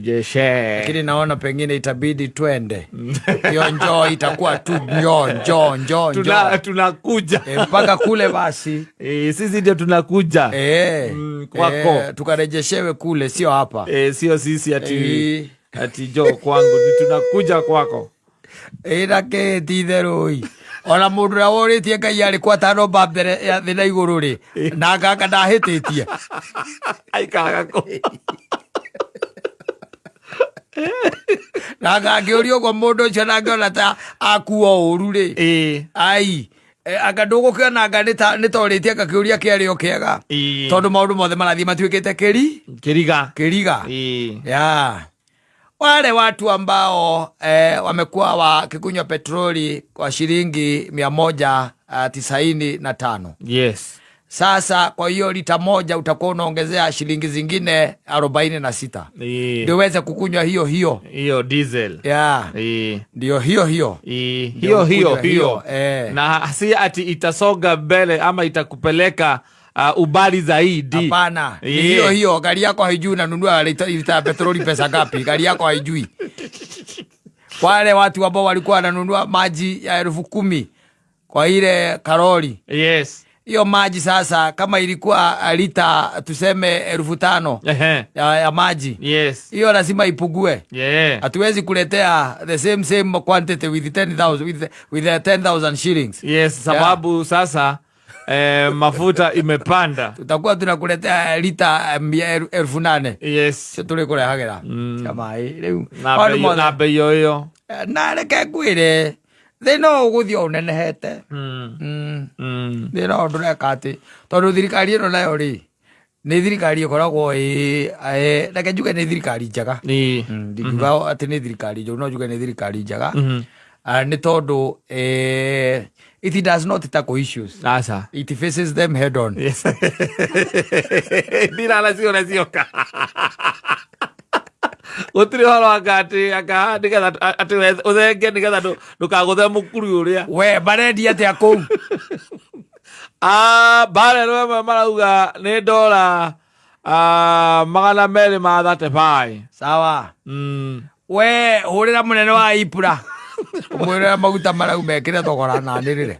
Jeshe. Lakini naona pengine itabidi twende hiyo, njoo itakuwa tu njoo njoo njoo njoo. Tunakuja. E, mpaka kule basi. E, sisi ndio tunakuja. E, kwako. E, tukarejeshewe kule, sio hapa. E, sio sisi ati ati jo kwangu ni tunakuja kwako. Ĩna kä ti itherå ona må ndå å rä a worä tie Ngai arä kwa tano mba mbere ya thä na igå rå rä na nganga ndahä tä tie. Aikaraga kũ? Na ngangä å ria å guo må ndå å cio nangä ta akuo å ru rä. Ai anga ndå gå kä ona anga nä torä tie anga kä å ria kä arä o kä ega, tondå maå ndå mothe marathiä matuä kä te kä ri Kĩriga. Kĩriga. Ya wale watu ambao wamekuwa wakikunywa petroli kwa shilingi 195. Sasa kwa hiyo lita 1 utakuwa unaongezea shilingi zingine 46 ndio uweze kukunywa hiyo hiyo. Hiyo diesel. Ya. Ndio hiyo hiyo. Ndio Ndio hiyo ukunywe hiyo. Hiyo, eh. Na si ati itasonga mbele ama itakupeleka ubali zaidi. Hapana, ni hiyo hiyo. Gari yako haijui unanunua lita ya petroli pesa ngapi. Gari yako haijui. Wale watu ambao walikuwa wananunua maji ya 10,000 kwa ile karoli, hiyo maji sasa kama ilikuwa lita tuseme 5,000 ya maji, hiyo lazima ipugue. Hatuwezi kuletea the same same quantity with 10,000, with the 10,000 shillings. Yes, sababu sasa mafuta imepanda. Tutakuwa tunakuletea lita 8,000. Cio tũrĩ kũrehagĩra cia maĩ rĩu. Na Maũndũ bei mothe. Na bei hiyo hiyo. Na reke ngwĩre, thĩna ũyũ ũgũthiĩ ũnenehete. Thĩna ũyũ ndũreka atĩ tondũ thirikari ĩno nayo rĩ, nĩ thirikari ĩkoragwo ĩ reke njuge nĩ thirikari njega. Ndingiuga atĩ nĩ thirikari njũru, no njuge nĩ thirikari njega. Ah, nĩ tondũ it does not tackle issues. Aca. It faces them head on. Yes. Ndirara ciona cioka. Gũtirĩ ũhoro anga atĩ anga nĩgetha atĩ ũthenge nĩgetha ndũkagũthe mũkuru ũrĩa. We marendia atĩa kũu? Ah, barrel ĩmwe marauga nĩ ndora 235. Sawa. We hũrĩra mũnene wa Ipra ũmwĩre maguta marau mekĩre thogora na anĩrĩre.